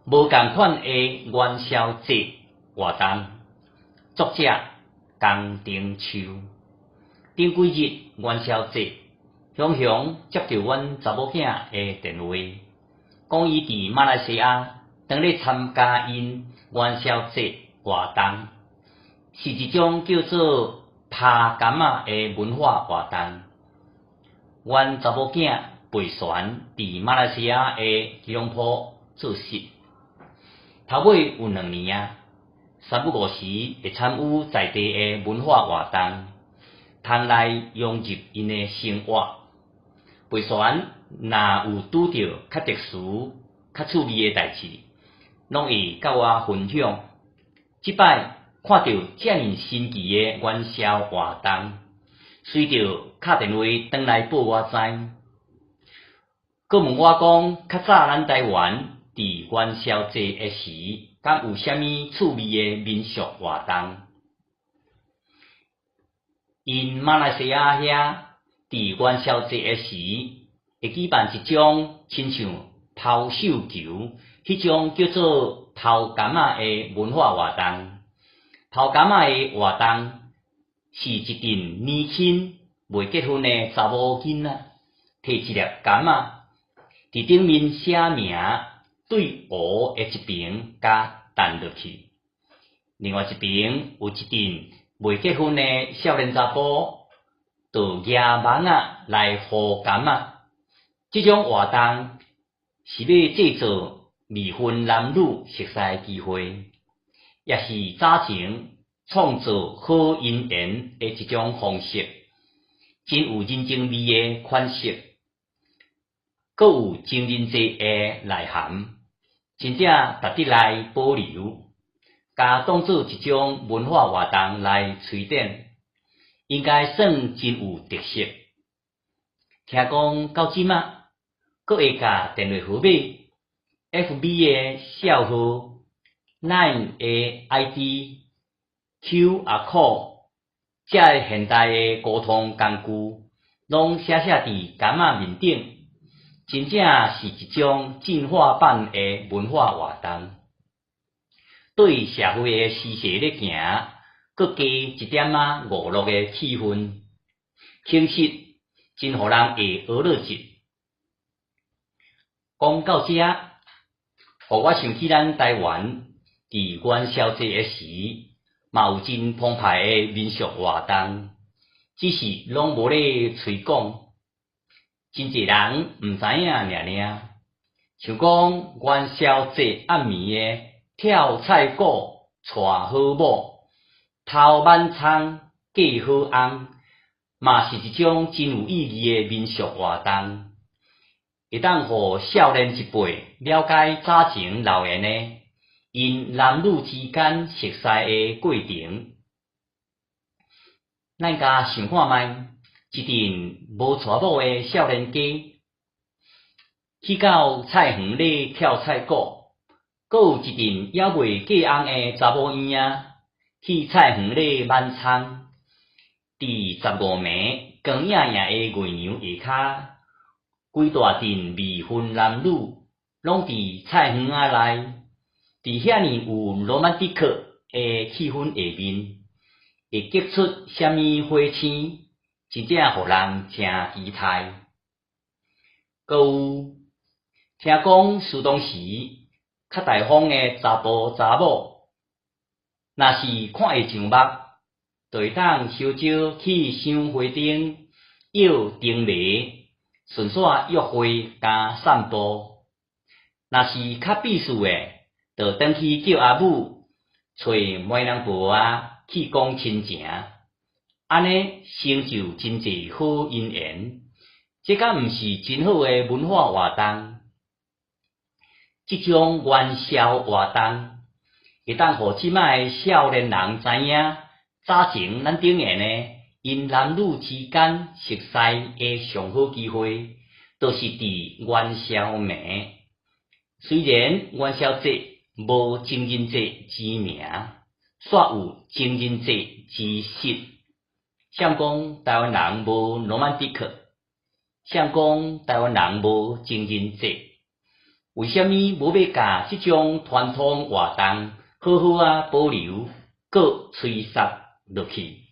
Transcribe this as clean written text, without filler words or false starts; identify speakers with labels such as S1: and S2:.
S1: 無仝款的元宵節活動，作者江定秋。頂幾日元宵節，雄雄接著阮查某囝的電話，講伊佇馬來西亞當咧參加𪜶元宵節活動，是一種叫做拋柑仔的文化活動。阮查某囝培璇佇馬來西亞的吉隆坡做穡。頭尾有兩年啊，三不五時會參與在地的文化活動，通來融入𪜶的生活。培璇若有拄著較特殊、較趣味的代誌，攏會佮我分享。這擺看著遮爾神奇的元宵活動，隨著敲電話轉來報我知，閣問我講，較早咱台灣佇元宵節的時，敢有啥物趣味的民俗活動？𪜶馬來西亞遐佇元宵節的時，會舉辦一種親像拋繡球，彼種叫做拋柑仔的文化活動。拋柑仔的活動是一陣年輕未結婚的查某囡仔，提一粒柑仔，佇頂面寫名，對湖的一爿共擲落去。另外一爿有一陣未結婚的少年查埔，就舉網仔來予柑仔。這種活動是欲製造未婚男女熟似的機會，也是早前創造好姻緣的一種方式，真有人情味的款式，閣有情人節的內涵，真正值得來保留，共當做一種文化活動來推展，應該算真有特色。聽講到這馬，閣會共電話號碼、FB 的帳號、LINE 的 ID、QR code，這現代的溝通工具，攏寫寫佇柑仔面頂，真正是一種進化版的文化活動。對社會的時勢咧行，閣加一點仔娛樂的氣氛，其實真予人會呵咾一。講到這，予我想起咱台灣佇元宵節的時，嘛有真澎湃的民俗活動，只是攏無咧推廣，真濟人毋知影爾爾。像講元宵節暗暝的跳菜鼓、娶好某、偷挽蔥、嫁好翁，嘛是一種真有意義的民俗活動，會當予少年一輩了解早前留言的𪜶男女之間熟似的過程。咱共想看覓，一陣無娶某的少年家，去到菜園咧跳菜鼓，閣有一陣猶未嫁翁的查某嬰仔去菜園咧挽蔥。佇十五暝光影影的月娘下跤，規大陣未婚男女攏佇菜園仔內，佇遐爾有羅曼蒂克的氣氛下面，會激出啥物火星，真正予人誠期待。閣有聽講，適當時較大方的查埔查某，若是看會上目，就會當相招去賞花燈、搖燈謎，順紲約會加散步。若是較鄙視的，就轉去叫阿母揣媒人婆仔去講親情，按呢成就真濟好姻緣。這敢毋是真好的文化活動？這種元宵活動會當予這擺的少年人知影，早前咱頂下呢，𪜶男女之間熟似的上好機會，就是佇元宵暝。雖然元宵節無情人節之名，卻有情人節之實。誰講台灣人無羅曼蒂克？誰講台灣人無情人節？為啥物無欲共這種傳統活動好好仔保留，閣催殺落去？